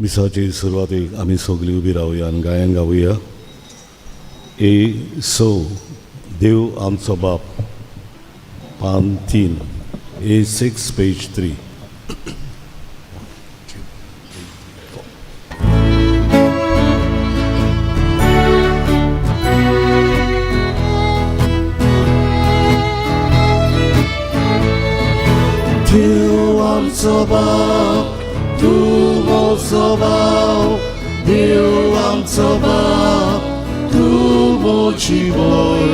मिसाचे सुरवातेक आमी सगळीं उबी रावया आनी गायन गावया. ए स देव आमचो बाप, पान 3, A6 page 3. देव आमचो बाप, तूं म्हजो भाव, देव आमचो बाप, तूं म्हजी भय,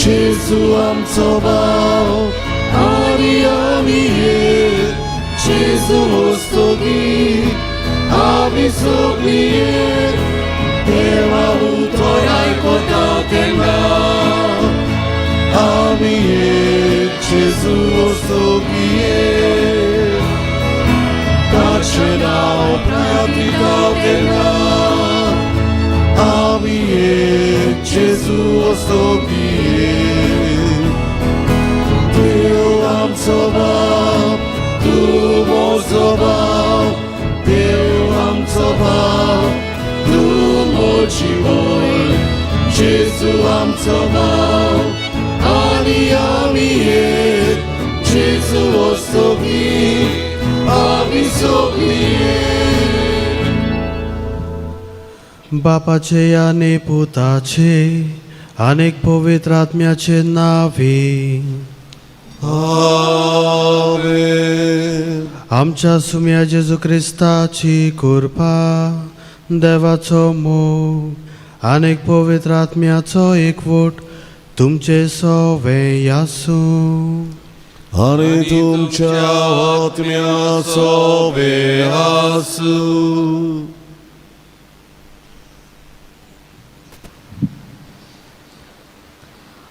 जेजू आमचो भाव आनी आमी एक, जेजू वस्तोगी आमी सगळीं एक, देवा उतर आयकता तेन्ना आमी एक, जेजू वस्तोगी एक, ताचें नांव प्रार्थिता तेन्ना आमी एक, जेजू वस्तोगी एक. देव आमचो बाप, तूं म्हजो भाव, देव आमचो बाप, तूं म्हजी भय, जेजू आमचो भाव आनी आमी एक, जेजू वस्तोगी आमी सगळीं एक. बापाचे आनी पुताचे आनीक पवित्र आत्म्याचे नांवे. आमेन. आमच्या सुम्या जेजू क्रिस्ताची कृपा, देवाचो मोग आनीक पवित्र आत्म्याचो एकवट तुमचे सवे आसूं. आनी तुमच्या आत्म्याचो आसूं.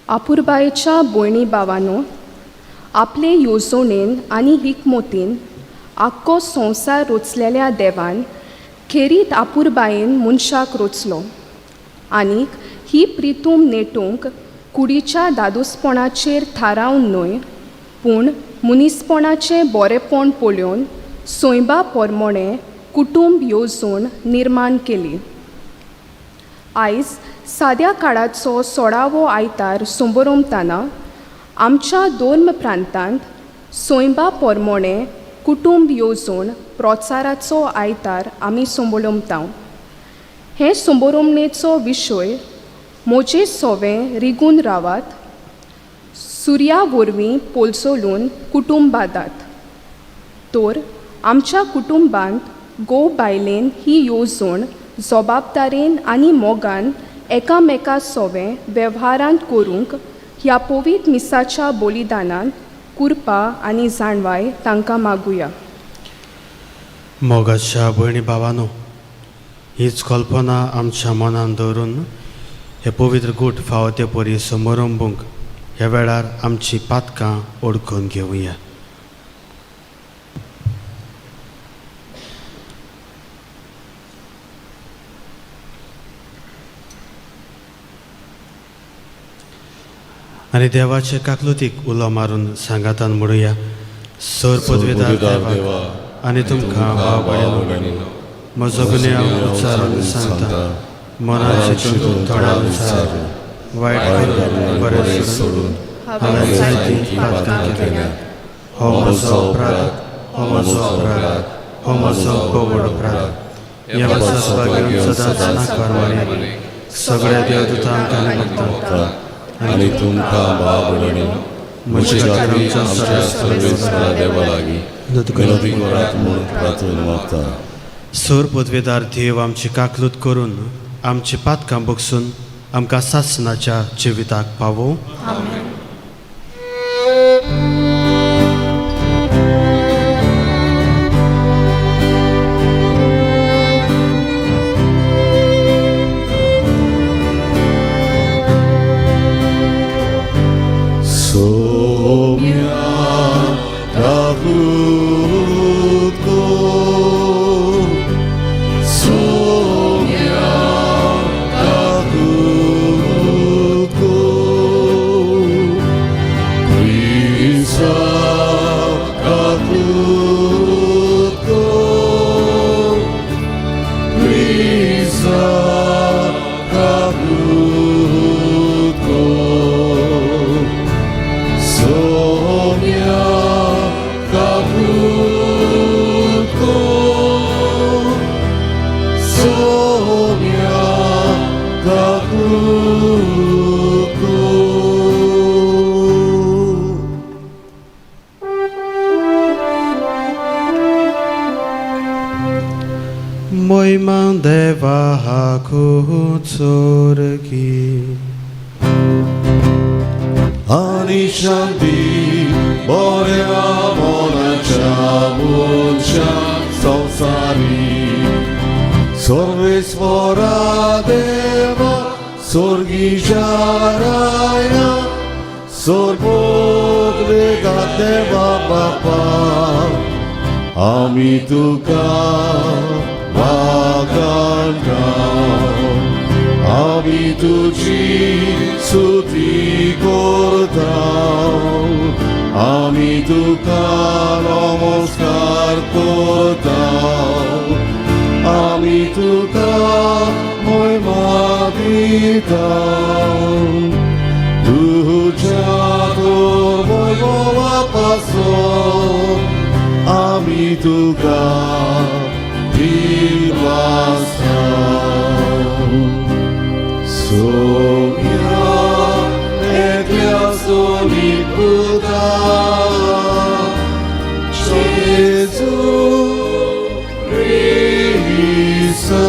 आपुरबायेच्या भयणी भावानो, आपले येवजणेन आनी हिकमतीन आख्खो संवसार रचलेल्या देवान खेरीत आपुरबायेन मनशाक रचलो आनीक ही प्रितूम नेटूंक कुडीच्या दादोसपणाचेर थारावन न्हय पूण मनीसपणाचें बरेंपण पळोवन सैंबा पोरमोणें कुटूंब येवजण निर्माण केली. आयज साद्या काळाचो 16वो आयतार संबरोमताना आमच्या दोन प्रांतांत सैंबा पोरमोणें कुटूंब येवजण प्रचाराचो आयतार आमी संबळमता. हे संबरोमणेचो विशय म्हजे सोवे रिगून रावात, सुर्या वरवीं पोलसोलून कुटूंब बादात. तर आमच्या कुटुंबांत घोव बायलेन ही येवजण जबाबदारेन आनी मोगान एकामेका सोवे वेव्हारांत करूंक ह्या पवित्र मिसाच्या बलिदानान कृपा आनी जाणवाय तांकां मागुया. मोगाच्या भयणी भावानो, हीच कल्पना आमच्या मनान दवरून हे पवित्र गूट फावो ते परी समारंभूंक ह्या वेळार आमची पातकां ओळखून घेवया. आनी देवाचे काकलुतीक उलो मारून सांगातान म्हणुया. सर पदवेदार देवा आनी तुमकां भाव भयणीनो, म्हजो गुन्यांव उच्चारून सांगता, मनाचे चिंतून थोडा विचार वायट करून बरें सोडून हांवें जायतीं पातकां केल्यांत. हो म्हजो अपराध, हो म्हजो अपराध, हो म्हजो गोवड अपराध. ह्या वर्सा घेवन सदांच नाकार सगळ्या देवदूतांक आनी भक्तांक आनी तुमकां भाव भयणीनो, म्हजे खातीर आमच्या सर्वेस्परा देवा लागीं विनवती करात म्हूण प्रार्थना मागता. सर पदवेदार देव आमची काकलूत करून आमची पातकां बगसून आमकां सासणाच्या जिविताक पावोवं. सोम्या काकलूत कर, सोम्या काकलूत कर. Somya Kaputko Somya Kaputko. Moiman deva hakutsurki. Ani shanti borya monacha muncha samsari Sarveswara deva sorgisharaya Sarvodvega deva bapa Ami tuka vakanta Ami tuji stuti kortam, ami tuka namaskar kortam, ami tuka moima ditam. Tuja tor vaibhava paso, ami tuka divasam. Somya ekya soliputa Jesu Krista.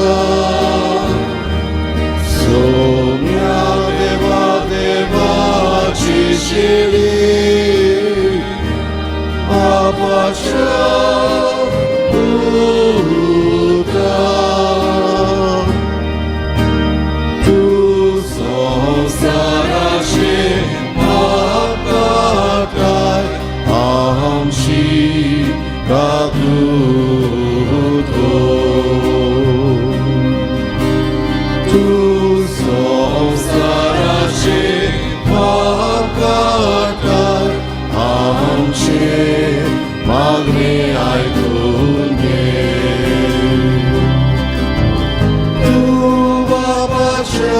Somya deva deva chishili Apacha Buddha. Tu samsarache papatai amshi kakuto. Tu samsarache papatai amshi magne aikunge. Tu babacha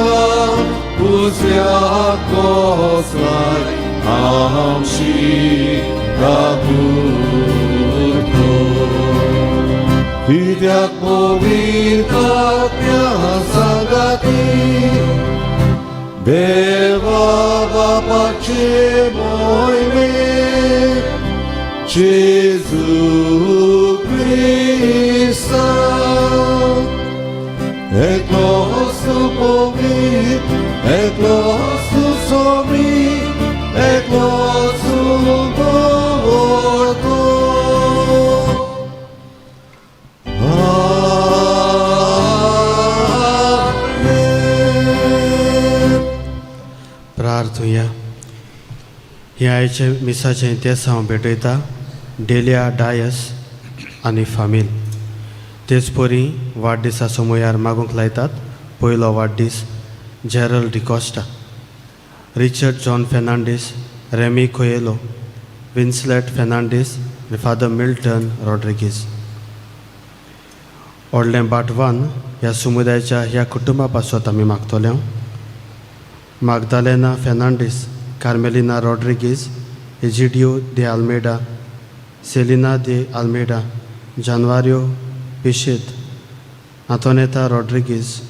pusya koslai amshi kakuto. Kityak povirtatya sangati Deva babache moime Jesu Krista. Eklosu povit, eklosu somi, eklosu govorto. Amen. प्रार्थुया. ह्या आयचे मिसाचें इतिहास हांव भेटयता dahlia Dias आनी फामील. तेच परी वाडदिसा समयार मागूंक लायतात. पयलो वाडदीस Gerald D'Costa, Richard John Fernandes, Remy Coelho, Winslet Fernandes आनी फादर मिल्टन रॉड्रिगीज. व्हडलें बाटवान ह्या समुदायाच्या ह्या कुटुंबा पासत आमी मागतले. Magdalena Fernandes, Carmelina Rodrigues, Egidio de Almeida, Selina de Almeida, Januario Pichit, Antoneta Rodrigues,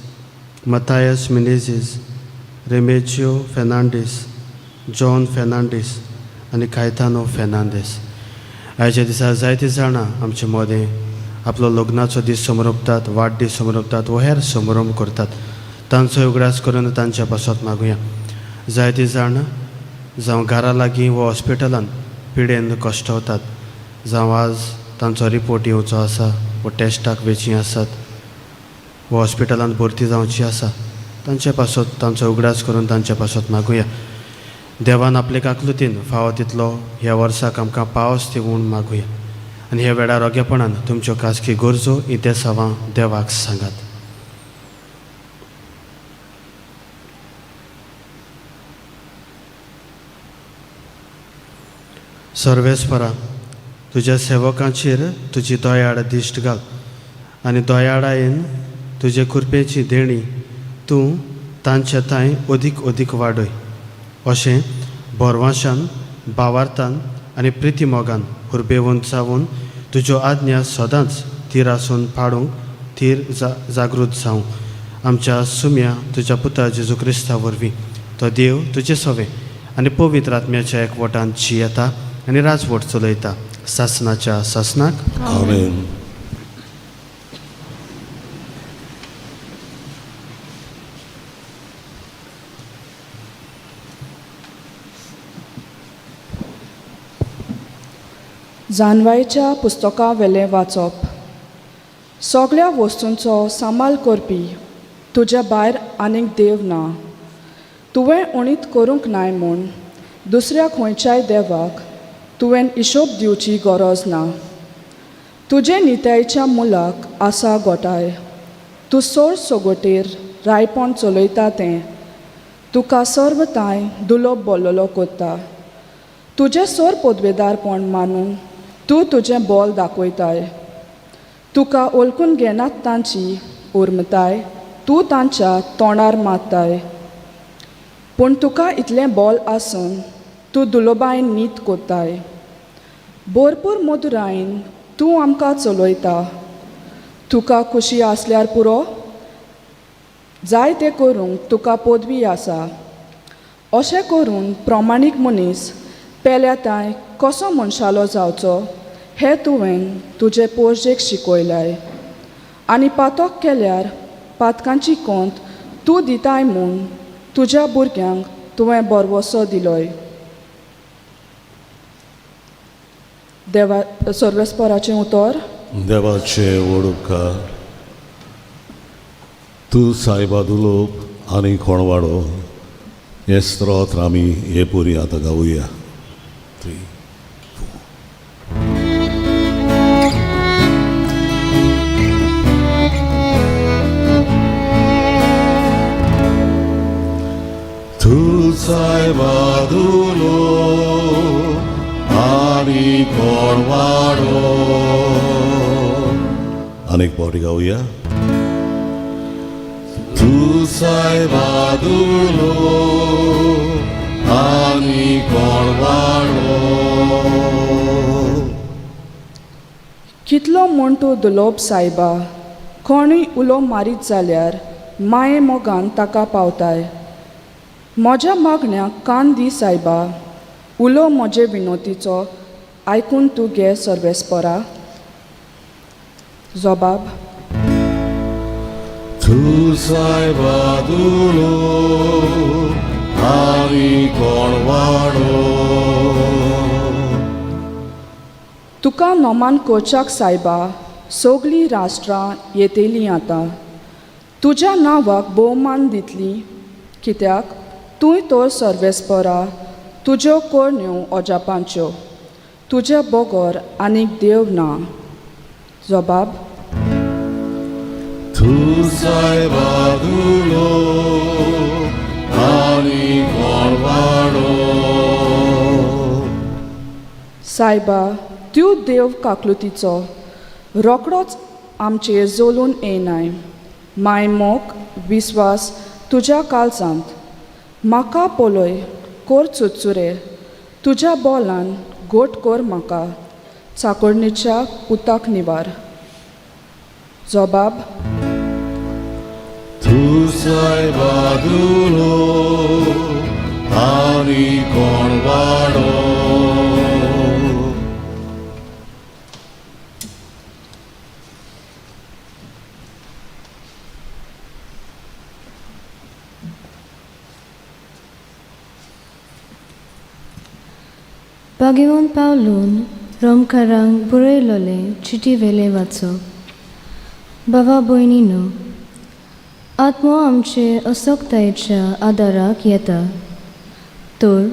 Mathias Menezes, Remigio Fernandes, John Fernandes आनी कायतानो फेर्नांडीस. आयच्या दिसा जायतीं जाणां आमचे मदें आपलो लग्नाचो दीस समरोपतात, वाडदीस समरोपतात वो हेर समारंभ करतात. तांचो उगडास करून तांच्या पासत मागुया. जायतीं जाणां जावं घरा लागीं वो हॉस्पिटलान पिडेन कश्टवतात, जावं आज तांचो रिपोर्ट येवचो आसा वो टेस्टाक वेचीं आसात वो हॉस्पिटलान भरती जावची आसा, तांचे पासत तांचो उगडास करून तांचे पासत मागुया. देवान आपले काकलुतीन फावो तितलो ह्या वर्साक आमकां पावस दिवून मागुया. आनी ह्या वेळार रोगेपणान तुमच्यो खासगी गरजो इतेसांवां देवाक सांगात. सर्वेस्परा, तुज्या सेवकांचेर तुजी दयाळ दिश्ट घाल आनी दयाळायेन तुजे कृपेची देणी तूं तांचे थांय अदीक अदीक वाडय, अशें भरवाशान भावार्थान आनी प्रिती मोगान हुरबेवन जावन तुज्यो आज्ञा सदांच तीर आसून पाडूंक थीर जागृत जावं। आमच्या सुम्या तुज्या पुता जेजू क्रिस्ता वरवीं तो देव तुजे सवे आनी पवित्र आत्म्याच्या एकवटान जियेता आनी राजवट चलयता सासनाच्या सासनाक। आमेन। जानवायच्या पुस्तकां वेलें वाचप। सगळ्या वस्तूंचो सांबाळ करपी तुज्या भायर आनीक देव ना। तुवें उणीत करूंक नाय म्हूण दुसऱ्या खंयच्याय देवाक तुवें हिशोब दिवची गरज ना। तुजे नित्यायच्या मुलाक आसा गोठाय, तूं सोड सोगोटेर रायपण चलयता तें तुका सर्व तांय दुलोब बोल्लोलो कोत्ता। तुजें सोर पदवेदारपण मानून तूं तुजें बोल दाखयताय। तुका ओळखून घेनात तांची उर्मताय तूं तांच्या तोंडार मारताय। पूण तुका इतलें बोल आसून तूं दुलोबायन नीत कोत्ताय। भरपूर मधुरायन तूं आमकां चलयता। तुका खुशी आसल्यार पुरो, जाय तें करूंक तुका पदवी आसा। अशें करून प्रमाणीक मनीस पेल्या तांय कसो मनशालो जावचो हें तुवें तुजे पोरजेक शिकयलाय। आनी पातक केल्यार पातकांची कोंत तूं दिताय म्हूण तुज्या भुरग्यांक तुवें बरवसो दिलोय। देवा सर्वेस्पराचें उतर। देवाचे व्हड उपकार। तूं सायबा दुलोब आनी कोणवाडो हें स्तोत्र आमी हे पुरी आतां गावया। 3 4 तूं सायबा दुलोब आनी कोणवाडो। आनीक फावटी गावया। तूं सायबा दुलोब आनी कोणवाडो। कितलो म्हूण तूं दुलोब सायबा, कोणूय उलो मारीत जाल्यार माये मोगान ताका पावताय। म्हज्या मागण्याक कान दी सायबा, उलो म्हजे विनोतीचो आयकून तूं घे सर्वेस्परा। जबाब। तूं सायबा दुलोब आनी कोणवाडो। तुका नोमान कोचाक सायबा सगळीं राष्ट्रां येतलीं आतां। तुज्या नांवाक भोवमान दितली, कित्याक तूंय तर सर्वेस्परा, तुज्यो करण्यो अजापांच्यो, तुज्या बगर आनीक देव ना। जबाब। तूं सायबा दुलोब आनी कोणवाडो। सायबा तूं देव काकलुतीचो, रोकडोच आमचेर जोलून येनाय। माय मोग विस्वास तुज्या काळजांत म्हाका पळय कोर चुरचुरे, तुज्या बोलान गोट कोर म्हाका चाकोडणीच्या पुताक निवार। जबाब। तूं सायबा दुलोब आनी कोणवाडो। भाग्यवंत पावलून रोमकारांक बरयलोले चिटी वेले वाचप। बाबा भयणीनो, आत्मो आमचे असक्तायेच्या आदाराक येता, तर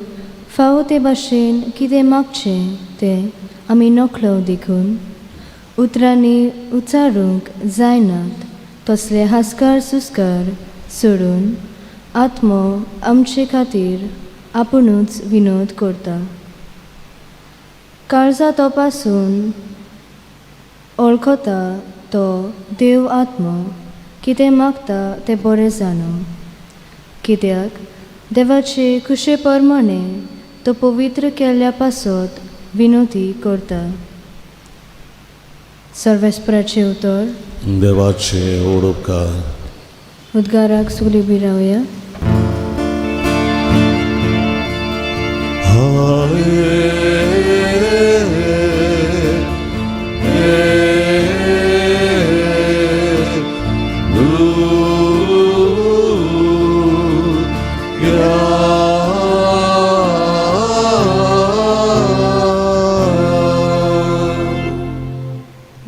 फावो ते भाशेन कितें मागचें तें आमी नकळो देखून उतरांनी उच्चारूंक जायनात तसले हास्कार सुस्कार सोडून आत्मो आमचे खातीर आपुणूच विनोद करता। काळजा तो पासून ओळखता तो देव आत्मो कितें मागता तें बरें जाणो, कित्याक देवाचे खुशे प्रमाणे तो पवित्र केल्ल्या पासत विनोती करता. सर्वेस्पराचें उतर. देवाचे ओडपकार. उद्गाराक सगळीं उबी रावया.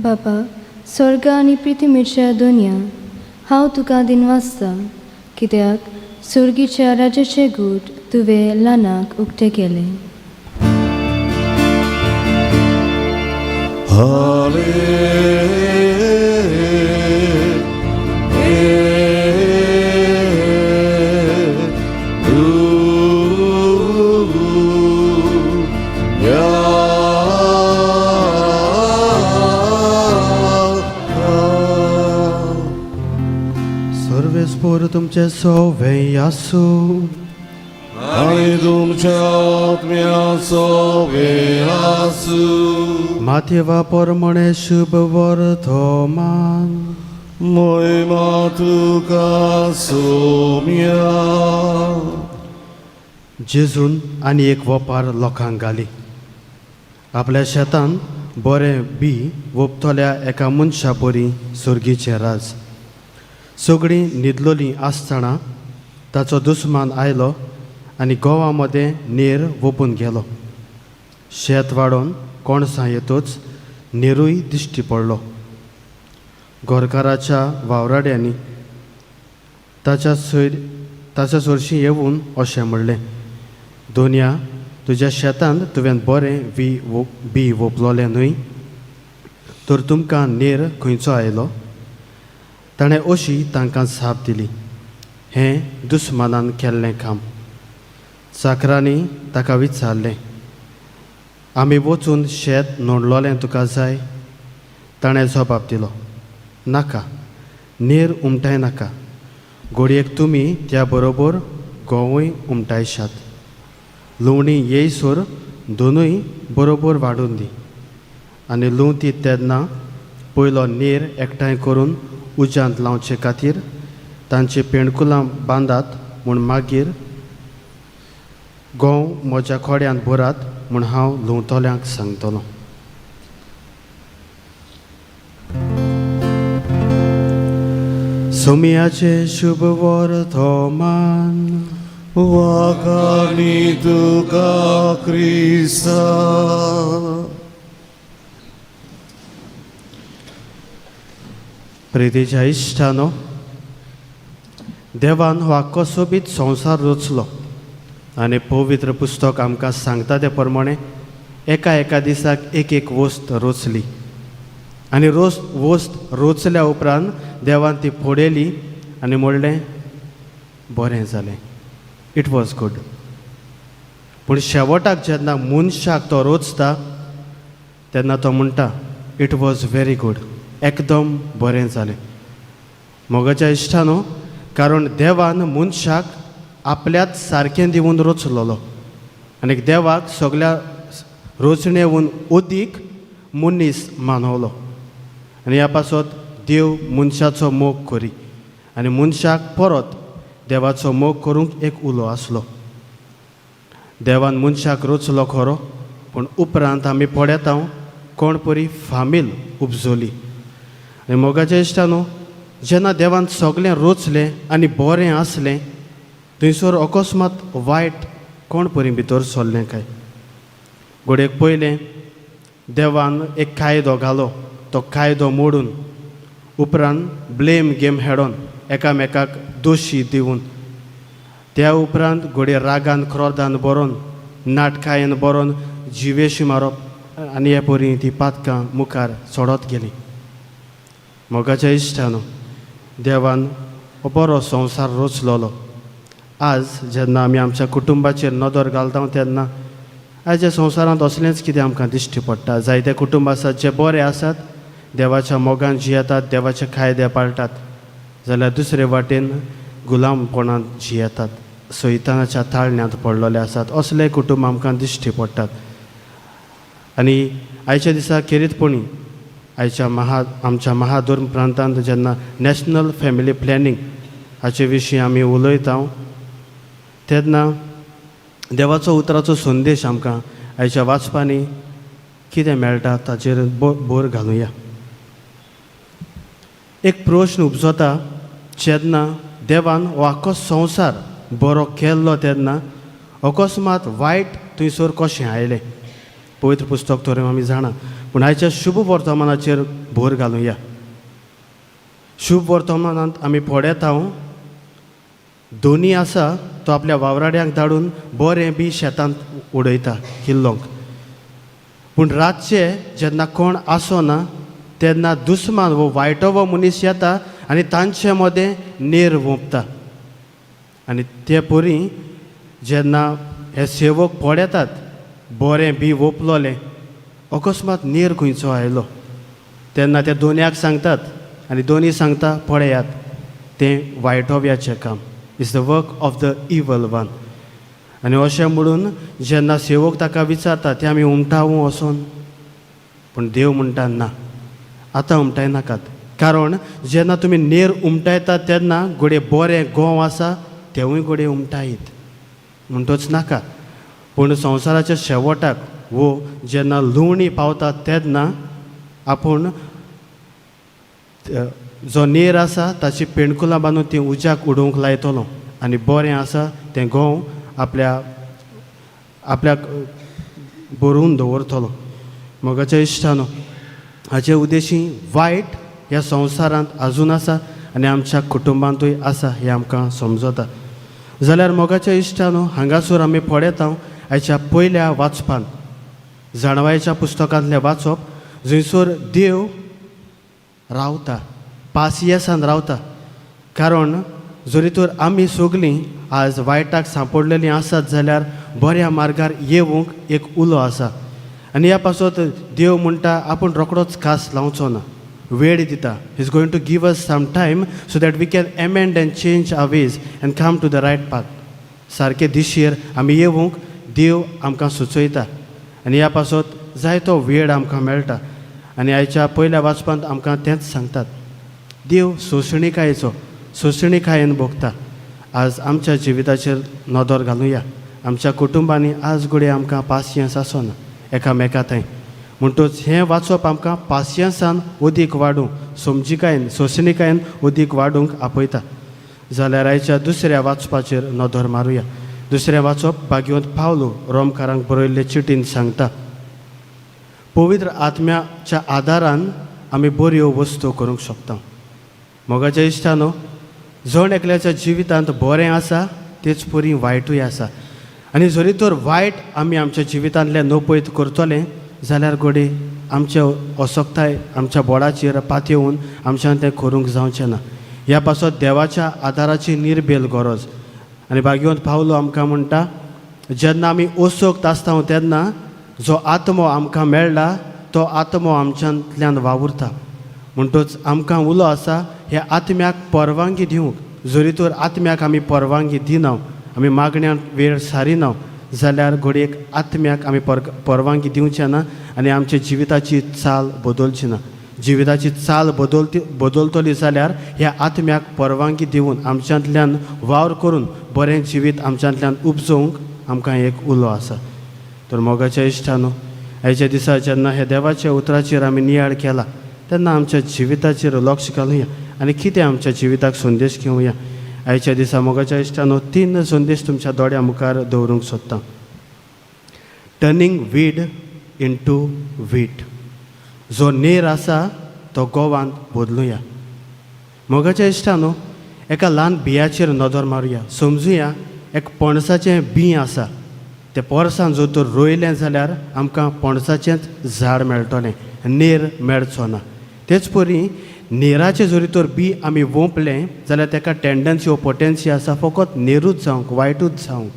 बाबा, स्वर्ग आनी पृथ्वीच्या दोनया, हांव तुका दिनवासता कित्याक सुर्गीच्या राज्याचे गूट तुवें ल्हानाक उक्ते केले. सर्वेस्पोर तुमचे सोवे आसूं. आनी तुमच्या आत्म्याचो आसूं. माथेवा परमणे शुभ वर्तमान. मोहिमा तुका सोम्या. जेजून आनी एक वपार लोकांक घाली. आपल्या शेतान बरें बी वोपतल्या एका मनशा बरी सुर्गीचें राज. सगळीं न्हिदलोलीं आसतना ताचो दुस्मान आयलो आनी गोवा मदें नेर वोपून गेलो. शेत वाडोवन कोणसां येतूच नेरूय दिश्टी पडलो. गोरकाराच्या वावराड्यांनी ताच्या सरशीं येवन अशें म्हणलें, दोनया तुज्या शेतांत तुवें बरें बी वोपलोलें न्हय, तर तुमकां नेर खंयचो आयलो? ताणें अशी तांकां जाप दिली, हें दुस्मानान केल्लें काम. चाकरांनी ताका विचारलें, आमी वचून शेत नोंदलोलें तुका जाय? ताणें जबाब दिलो, नाका, नेर उमटाय नाका, घोडयेक तुमी त्या बरोबर गोंवूय उमटायशात. लुवणी येयसर दोनूय बरोबर वाडून दी आनी लुंवती तेन्ना पयलो नेर एकठांय करून उज्यांत लावचे खातीर तांची पेणकुलां बांदात म्हूण मागीर गोंव म्हज्या खोड्यांत भरात म्हूण हांव लुंवतल्यांक सांगतलो. सोमियाचें शुभ वर्तमान. वाखाणी तुका क्रिस्ता. प्रितीच्या इश्टानो, देवान हो आख्खो सोबीत संवसार रचलो आनी पवित्र पुस्तक आमकां सांगता ते प्रमाणे एका एका दिसाक एक एक वस्त रचली आनी वस्त रचल्या उपरांत देवान ती फोडेली आनी म्हणलें बरें जालें, it was good. पूण शेवटाक जेन्ना मनशाक तो रचता तेन्ना तो म्हणटा it was very good, एकदम बरें जालें. मोगाच्या इश्टानो, कारण देवान मनशाक आपल्याच सारकें दिवन रचलोलो आनी देवाक सगल्या रचणेवन अदीक मनीस मानवलो आनी ह्या पासत देव मनशाचो मोग करी आनी मनशाक परत देवाचो मोग करूंक एक उलो आसलो. देवान मनशाक रचलो खरो, पूण उपरांत आमी पळयता कोण परी फामील उपजली. आनी मोगाच्या इश्टानो, जेन्ना देवान सगळें रचलें आनी बरें आसलें थंयसर अकस्मात वायट कोण परी भितर सरलें काय? घडयेक पयलें देवान एक कायदो घालो, तो कायदो मोडून उपरांत ब्लेम गेम हेडोन एकामेकाक दोशी दिवन, त्या उपरांत घडये रागान क्रोधान बरोवन नाटकायेन बरोवन जिवेशी मारप आनी हे परी ती पातकां मुखार सोडत गेली. मोगाच्या इश्टानो, देवान हो बरो संवसार रचलोलो. आज जेन्ना आमी आमच्या कुटुंबाचेर नदर घालता तेन्ना आयच्या संवसारांत असलेंच कितें आमकां दिश्टी पडटा. जायते कुटुंब आसात जे बरे आसात, देवाच्या मोगान जियेतात, देवाचे कायदे पाळटात, जाल्यार दुसरे वाटेन गुलामपणांत जियेतात. सैतानाच्या ताळण्यांत पडलेले आसात. असले कुटुंब आमकां दिश्टी पडटात. आनी आयच्या दिसा खेरीतपणी आयच्या आमच्या महाधर्म प्रांतांत जेन्ना नॅशनल फॅमिली प्लॅनिंग हाचे विशीं आमी उलयता तेन्ना देवाचो उतराचो संदेश आमकां आयच्या वाचपांनी कितें मेळटा ताचेर भर घालुया. एक प्रश्न उपजता, जेन्ना देवान हो आख्खो संवसार बरो केल्लो तेन्ना अकस्मात वायट थंयसर कशें आयलें? पवित्र पुस्तक तर आमी जाणा, पूण आयच्या शुभ वर्तमानाचेर भर घालुया. शुभ वर्तमानांत आमी पळयता, दोनी आसा तो आपल्या वावराड्यांक धाडून बरें बी शेतांत उडयता किल्लोंक. पूण रातचे जेन्ना कोण आसना तेन्ना दुस्मान वो वायटो वो मनीस येता आनी तांचे मदें नेर वोंपता. आनी ते परी जेन्ना हे सेवक पळयतात बरें बी वोपलोलें, अकस्मात नेर खंयचो आयलो, तेन्ना ते दोनयाक सांगतात आनी दोनी सांगता, पळयात, तें वायटोव्याचें काम, is the work of the evil one. आनी अशें म्हणून जेन्ना सेवक ताका विचारता, तें आमी उमटावूं वचोन? पूण देव म्हणटा, ना, आतां उमटाय नाकात, कारण जेन्ना तुमी नेर उमटायतात तेन्ना घडये बरें गोंव आसा तेवूय घडये उमटायत, म्हणटच नाका. पूण संवसाराच्या शेवटाक वो जेन्ना लुवणी पावता तेन्ना आपूण जो नेर आसा ताची पेणकुलां बांदून ती उज्याक उडोवंक लायतलो आनी बरें आसा तें गोंव आपल्या आपल्याक बरोवन दवरतलो. मोगाच्या इश्टानो, हाचे उद्देशी वायट ह्या संवसारांत आजून आसा आनी आमच्या कुटुंबांतूय आसा हें आमकां समजता. जाल्यार मोगाच्या इश्टानो, हांगासर आमी पळयता आयच्या पयल्या वाचपांत, जाणवायच्या पुस्तकांतलें वाचप, जंयसर देव रावता, पासियेसान रावता. कारण जरी तर आमी सगलीं आज वायटाक सांपडलेलीं आसात जाल्यार बऱ्या मार्गार येवंक एक उलो आसा. आनी ह्या पासत देव म्हणटा, आपूण रोकडोच कास लावचो ना, वेळ दिता. Is going to give us some time so that we can amend and change our ways and come to the right path. सारके दिशेर आमी येवंक देव आमकां सुचयता आनी ह्या पासत जायतो वेळ आमकां मेळटा. आनी आयच्या पयल्या वाचपांत आमकां तेंच सांगतात, देव सोंसणिकायेचो, सोंसणिकायेन भोगता. आज आमच्या जिविताचेर नदर घालुया. आमच्या कुटुंबांनी आज घडये आमकां पासियेंस आसना एकामेका थंय, म्हणटूच हें वाचप आमकां पासियेंसान अदीक वाडूंक, समजिकायेन, सोंसणिकायेन अदीक वाडूंक आपयता. जाल्यार आयच्या दुसऱ्या वाचपाचेर नदर मारुया. दुसरें वाचप भाग्यवंत पावलो रोमकारांक बरयल्ले चिटीन सांगता, पवित्र आत्म्याच्या आदारान आमी बऱ्यो वस्तू करूंक शकता. मोगाच्या इश्टानो, जण एकल्याच्या जिवितांत बरें आसा तेच परी वायटूय आसा. आनी जरी तर वायट आमी आमच्या जिवितांतल्यान नपयत करतले जाल्यार घडये आमचे असक्ताय आमच्या बोडाचेर पातयेवन आमच्यान तें करूंक जावचें ना. ह्या पासत देवाच्या आदाराची निर्बेल गरज. आनी भाग्यवंत पावलो आमकां म्हणटा, जेन्ना आमी असक्त आसता तेन्ना जो आत्मो आमकां मेळ्ळा तो आत्मो आमच्यांतल्यान वावुरता. म्हणटूच आमकां उलो आसा ह्या आत्म्याक परवानगी दिवंक. जरी तर आत्म्याक आमी परवानगी दिना, आमी मागण्यांत वेळ सारिना जाल्यार घडयेक आत्म्याक आमी परवानगी दिवचे ना आनी आमच्या जिविताची चाल बदलची ना. जिविताची चाल बदलतली जाल्यार ह्या आत्म्याक परवानगी दिवन आमच्यांतल्यान वावर करून बरें जिवीत आमच्यांतल्यान उपजोवंक आमकां एक उलो आसा. तर मोगाच्या इश्टानो, आयच्या दिसा जेन्ना ह्या देवाच्या उतराचेर आमी नियाळ केला तेन्ना आमच्या जिविताचेर लक्ष घालुया आनी कितें आमच्या जिविताक संदेश घेवया. आयच्या दिसा मोगाच्या इश्टानो, तीन संदेश तुमच्या दोळ्या मुखार दवरूंक सोदता. Turning weed into wheat, जो नेर आसा तो गोवांत बदलुया. मोगाच्या इश्टानो, एका ल्हान बियाचेर नदर मारुया. समजुया एक पणसाचें बीं आसा. तें पोरसान जर तर रोयलें जाल्यार आमकां पणसाचेंच झाड मेळटलें, नेर मेळचो ना. तेच परी नेराचें जरी तर बी आमी वोंपलें जाल्यार ताका टेंडन्सी वो पोटेन्सी आसा फकत नेरूच जावंक, वायटूच जावंक.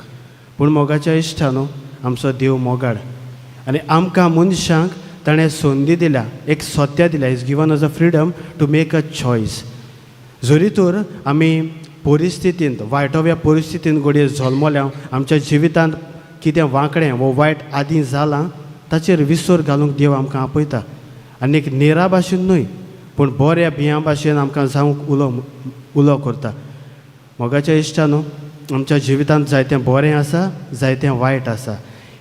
पूण मोगाच्या इश्टानो, आमचो देव मोगाळ आनी आमकां मनशांक ताणें संदी दिल्या, एक सत्या दिल्या. Is given us a freedom to make a choice. जरी तर आमी परिस्थितींत वायटोव्या परिस्थितींत घडये जल्मल्या, आमच्या जिवितांत कितें वांकडें वो वायट आदीं जालां ताचेर विसर घालूंक देव आमकां आपयता. आनी एक नेरा भाशेन न्हय पूण बऱ्या बियां भाशेन आमकां जावंक उलो उलो करता. मोगाच्या इश्टानो, आमच्या जिवितांत जायतें बरें आसा, जायतें वायट आसा.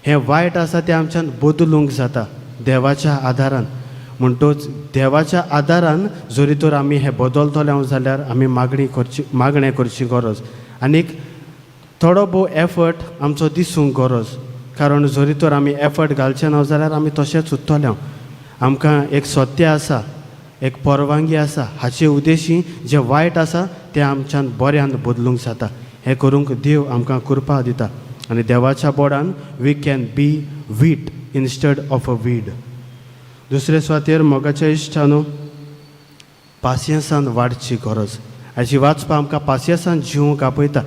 हें वायट आसा तें आमच्यान बदलूंक जाता देवाच्या आदारान. म्हणटोच देवाच्या आदारान जरी तर आमी हें बदलतले जाल्यार आमी मागणी करची, मागणें करची गरज आनीक थोडो भोव एफर्ट आमचो दिसूंक गरज. कारण जरी तर आमी एफर्ट घालचे ना जाल्यार आमी तशेंच उरतले. आमकां एक सत्य आसा, एक परवानगी आसा, हाचे उद्देशी जें वायट आसा तें आमच्यान बऱ्यान बदलूंक जाता. हें करूंक देव आमकां कृपा दिता आनी देवाच्या बोडान we can be wheat instead of a weed. दुसरे सुवातेर मोगाच्या इश्टानो, पासियेंसान वाडची गरज. हाची वाचपा आमकां पासियेंसान जिवंक आपयता.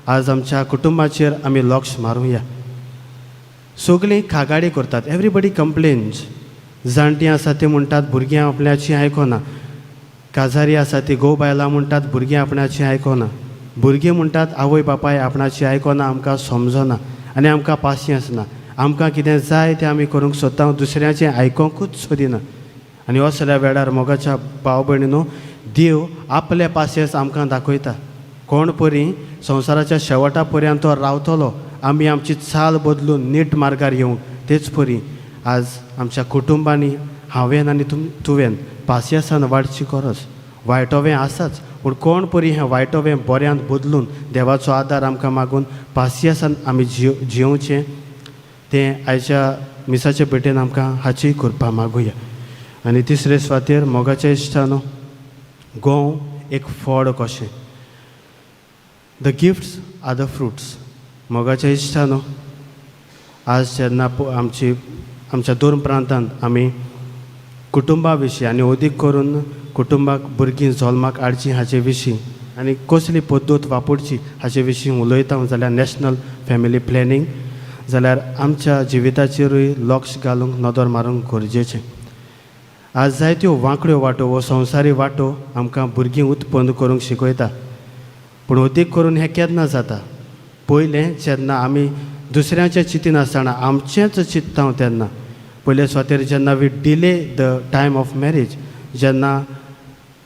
आज आमच्या कुटुंबाचेर आमी लक्ष मारुया. सगळीं कागाळी करतात, एवरीबडी कंप्लेन्स. जाणटीं आसा ती म्हणटात भुरगीं आपल्याची आयकना, काजारी आसा ती घोव बायलां म्हणटात भुरगीं आपणाची आयकना, भुरगीं म्हणटात आवय बापाय आपणाची आयकना, आमकां समजना आनी आमकां पासियेंस ना, आमकां कितें जाय तें आमी करूंक सोदता, दुसऱ्याचें आयकोंकूच सोदिना. आनी असल्या वेळार मोगाच्या भाव भयणीनो, देव आपलें पासियेंस आमकां दाखयता. कोण परी संवसाराच्या शेवटा पर्यंत तो रावतलो आमी आमची चाल बदलून नीट मार्गार येवंक. तेच परी आज आमच्या कुटुंबांनी हांवें आनी तुवें पासियेंसान वाडची गरज. वायटोवें आसाच पूण कोण परी हें वायटोवें बऱ्यांत बदलून देवाचो आदार आमकां मागून पासियेंसान आमी जियोवचें तें आयच्या मिसाचे भेटेन आमकां हाची कृपा मागुया. आनी तिसरे सुवातेर मोगाच्या इश्टानो, गोंव एक फळ कशें, the gifts are the fruits. मोगाच्या इश्टानो, आज जेन्ना आमची आमच्या दोन प्रांतांत आमी कुटुंबा विशीं आनी अदीक करून कुटुंबाक भुरगीं जल्माक हाडचीं हाचे विशीं आनी कसली पद्दत वापरची हाचे विशीं उलयता जाल्यार नॅशनल फॅमिली प्लॅनिंग जाल्यार आमच्या जिविताचेरूय लक्ष घालूंक नदर मारूंक गरजेचें. आज जायत्यो वांकड्यो वाटो वो संवसारी वाटो आमकां भुरगीं उत्पन्न करूंक शिकयता. पूण अदीक करून हें केन्ना जाता, पयलें जेन्ना आमी दुसऱ्यांचें चिंतिनासतना आमचेंच चिंतता तेन्ना. पयले सुवातेर जेन्ना we delay the time of marriage, जेन्ना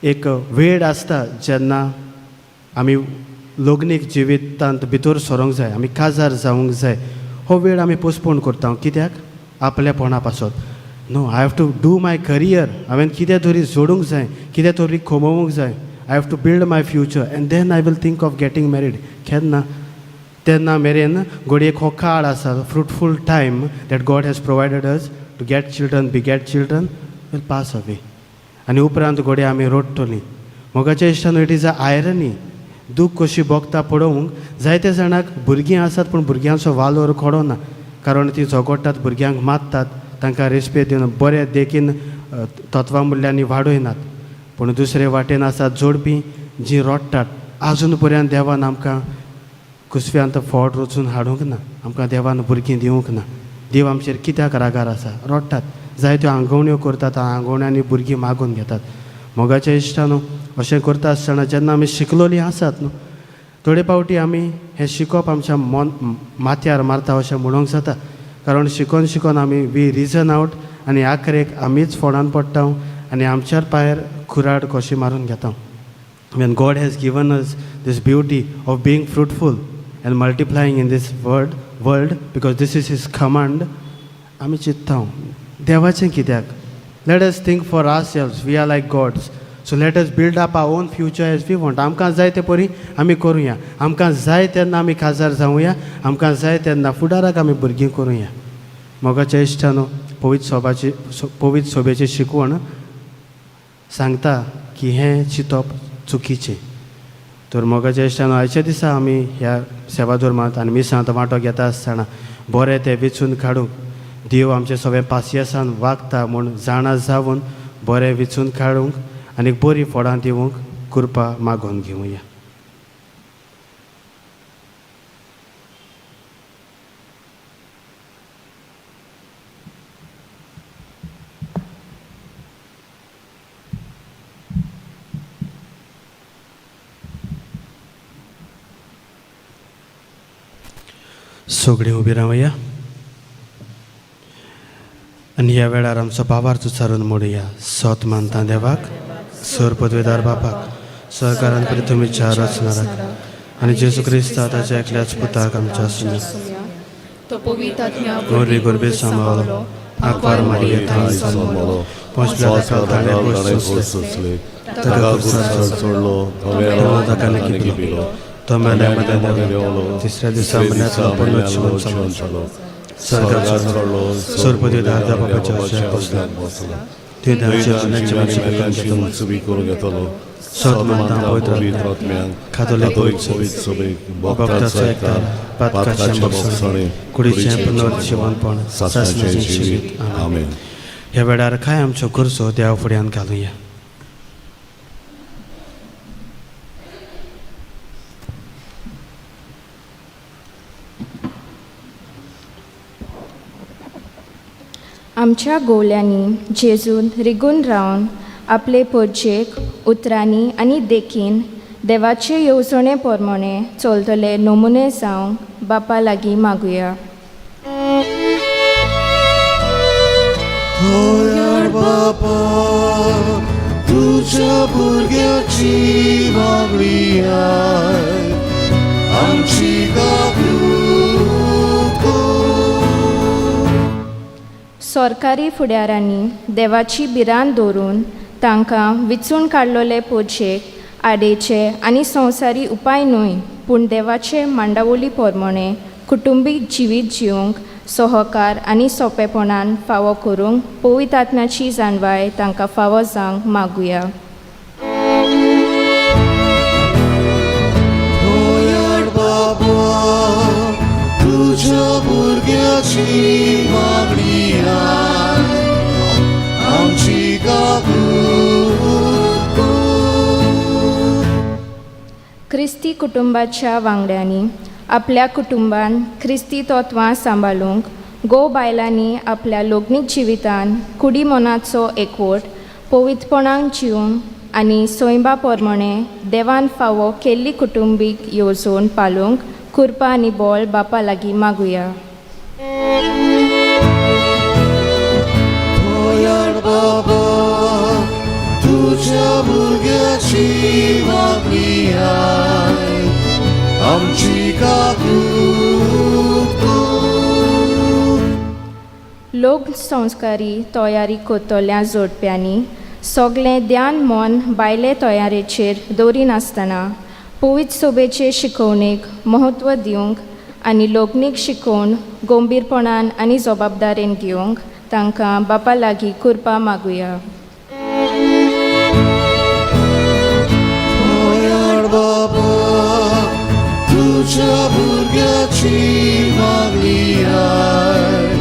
एक वेळ आसता जेन्ना आमी लग्नीक जिवितांत भितर सरोंक जाय, आमी काजार जावंक जाय, हो वेळ आमी पोस्टपोन करता. कित्याक? आपलेपणा पासत. No, I have to do my career, हांवें कितें तरी जोडूंक जाय, कितें तरी कमोवंक जाय, I have to build my future and then I will think of getting married. केन्ना तेन्ना मेरेन घडयेक हो काळ आसा, fruitful time that God has provided us to get children, beget children, will pass away. आनी उपरांत घडये आमी रडटलीं. मोगाच्या इश्टान, it is a irony, दूख कशी भोगता पळोवंक. जायते जाणांक भुरगीं आसात पूण भुरग्यांचो वालोर कळना, कारण ती झगडटात, भुरग्यांक मारतात, तांकां रेस्पेद दिवन बरे देखीन तत्वां मुल्यांनी वाडयनात. पूण दुसरे वाटेन आसात जोडपी जीं रडटात, आजून पर्यंत देवान आमकां कुसव्यांत फोट रचून हाडूंक ना, आमकां देवान भुरगीं दिवंक ना, देव आमचेर कित्याक रागार आसा, रडटात, जायत्यो आंगवण्यो करतात, आंगवण्यांनी भुरगीं मागून घेतात. मोगाच्या इश्टानो, अशें करता आसतना जेन्ना आमी शिकलोलीं आसात न्हू, थोडे फावटी आमी हें शिकप आमच्या मन माथ्यार मारता अशें म्हणूंक जाता. कारण शिकोन शिकोन आमी we reason out आनी आखरेक आमीच फोंडान पडटा आनी आमच्यार पांयार कुराड कशी मारून घेता. When God has given us this beauty of being fruitful and multiplying in this world, because this is His command, आमी चिंत्ता देवाचें कित्याक? Let us think for ourselves, we are like gods, so let us build up our own future as we want. आमकां जाय ते परी आमी करुया, आमकां जाय तेन्ना आमी काजार जावया, आमकां जाय तेन्ना फुडाराक आमी भुरगीं करुया. मोगाच्या इश्टानो, पवित्र सोबाची पवित्र सोबेची शिकवण सांगता की हें चिंतप चुकीचें. तर मोगाच्या इश्टानो, आयच्या दिसा आमी ह्या सेवा धर्मांत आनी मिसांत वांटो घेता आसतना बरें तें वेंचून काडूंक देव आमचे सगळें पासियेसान वागता म्हूण जाणा जावन बरें वेंचून काडूंक आनी बरीं फळां दिवंक कृपा मागोवन घेवया. सगळीं उबी रावया आनी ह्या वेळार आमचो बाबार उच्चारून मोडुया. सोत मानता देवाक, सर पदवेदार बापाक, सरकारान पृथ्वीच्या रचणाराक आनी जेजू क्रिस्ता ताच्या एकल्याच पुताक आमच्या सुन्या, गोरवी गोरबे सांबाळलो, आंकवार मारिये थंय जल्मलो, पोंचल्या ताका ताणें खोस सोंसले, ताका खुर्सार चडलो, ताका निकिपिलो, तो मेल्या मदें देंवलो, तिसऱ्या दिसा म्हयन्यांतलो पुनर्जीवन जालो, स्वर्गार चडलो, सर पदवेदार देवा बापाच्या उजव्याक बसलो, थंय देवाचे मन्याचे मनसुबी करूंक येतलो. सत मानता पवित्र आत्म्याक, कातोलीक पवित्र सभेक, भक्ताचो एकचार, पातकाचें भोगसणें, कुडीचें पुनर्जिवनपण, सासणाचें सासणाचें जिवीत. जिवीत. आमेन. ह्या वेळार कांय आमच्यो गरजो देवा फुड्यान घालुया. आमच्या गोवल्यांनी जेजून रिगून रावन आपले परजेक उतरांनी आनी देखीन देवाचे येवजणे प्रमाणे चलतले नमुने जावंक बापा लागीं मागुया. बापा, तुझ्या भुरग्याची मागणी आयक, आमची काकूत कर. सरकारी फुडारांनी देवाची भिरांत दवरून तांकां विचून काडलेले पोरशेक आडेचे आनी संवसारी उपाय न्हय, पूण देवाचे मांडावली प्रमाणे कुटुंबीक जिवीत जिवंक सहकार आनी सोंपेपणान फावो करूंक पवित्र आत्म्याची जाणवाय तांकां फावो जावंक मागुया. बाबा, तुझ्या भुरग्याची मागणी आयक, आमची काकूत कर. क्रिस्ती कुटुंबाच्या वांगड्यांनी आपल्या कुटुंबान क्रिस्ती तत्वां सांबाळूंक, घोव बायलांनी आपल्या लग्नीक जिवितान कुडी मनाचो एकवट पवित्रपणान जिवंक आनी सैमा प्रमाणे देवान फावो केल्ली कुटुंबीक येवजण पाळूंक कृपा आनी बळ बापा लागीं मागुया. बाबा, तुझ्या भुरग्याची मागणी आयक, आमची काकूत कर. लग्न संस्कारी तयारी करतल्या जोडप्यांनी सगळें ध्यान मन बायले तयारेचेर दवरिनासतना पवित्र सोबेचे शिकवणेक म्हत्व दिवंक आनी लग्नीक शिकोवन गंभीरपणान आनी जबाबदारेन घेवंक तांकां बापा लागीं कृपा मागुया. बाबा, तुझ्या भुरग्याची मागणी आयक,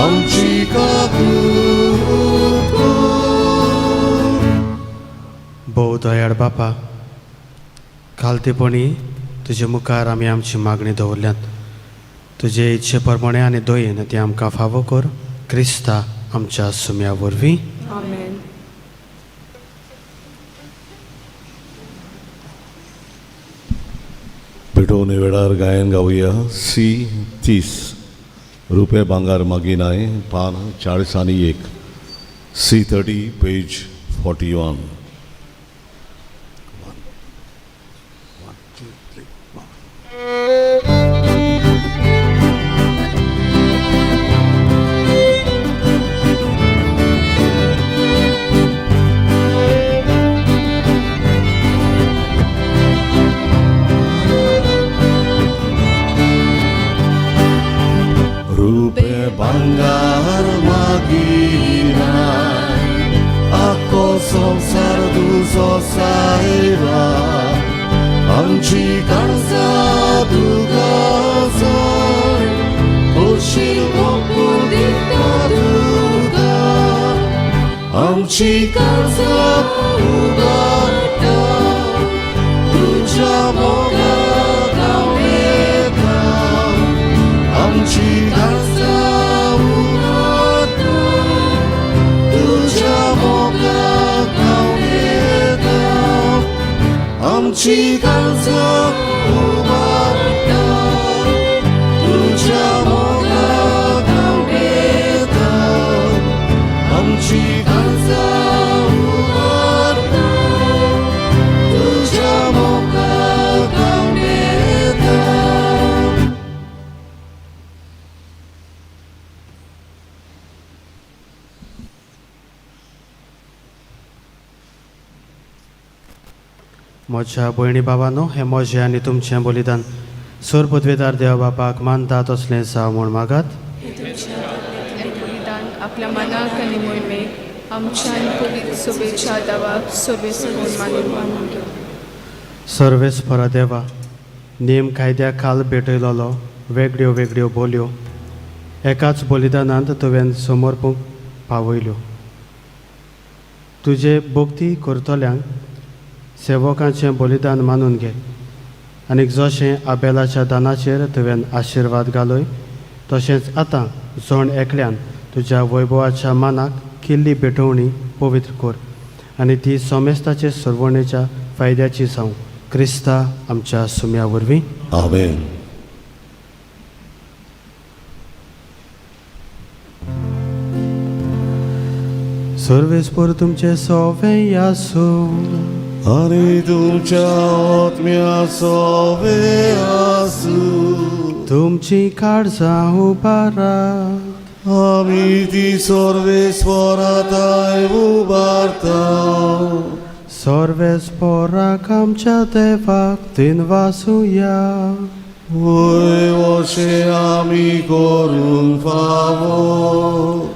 आमची काकूत कर. भोव दयाळ बापा, खालतेपणी तुजे मुखार आमी आमची मागणी दवरल्यात. तुजे इच्छे प्रमाणे आनी दयेन ती आमकां फावो कर, क्रिस्ता आमच्या सुम्या वरवीं. आमेन. पेटोवणे वेळार गायन गावया सी 30, रुपये भांगार मागिनाय, पान 41, सी 30, पेज 41. रुपे भांगार मागिनाय, आख्खो संवसार तुजो सायबा, आमची काळजां तुका जाय, खोशी मोगून दिता तुका, आमची काळजां उबारता तुज्या मोगाक हांव, आमची काळजां उबारता तुज्या मोगाक हांव, आमची काळजां उबारता तुज्या म्हज्या भयणी बाबानो, हें म्हजें आनी तुमचें बलिदान सोर पदवेदार देवा बापाक मानता तसलें जावं म्हूण मागात. बलिदान आपल्या मनाक आनी मोहिमेक आमच्या आनी पवित्र सोबेच्या देवाक सर्वेस्पर मानून घेवं. सर्वेस्परा देवा, नेम कायद्या खाल भेटयलोलो वेगळ्यो वेगळ्यो बोलयो एकाच बलिदानांत तुवें समर्पूंक पावयल्यो. तुजे भक्ती करतल्यांक सेवकांचें बलिदान मानून घे आनी जशें आबेलाच्या दानाचेर तुवें आशिर्वाद घालय तशेंच आतां जण एकल्यान तुज्या वैभवाच्या मानाक केल्ली भेटवणी पवित्र कर आनी ती समेस्ताचे सरवणेच्या फायद्याची जावं, क्रिस्ता आमच्या सुम्या वरवीं. आमेन. सर्वेस्पर तुमचे सोवे आसूं. आनी तुमच्या आत्म्या सोवे आसूं. तुमची काळजां उबारात. आमी ती सर्वेस्पराताय उबारता. सर्वेस्पराक आमच्या देवाक दिनवासुया. वय अशें आमी करूंक फावो.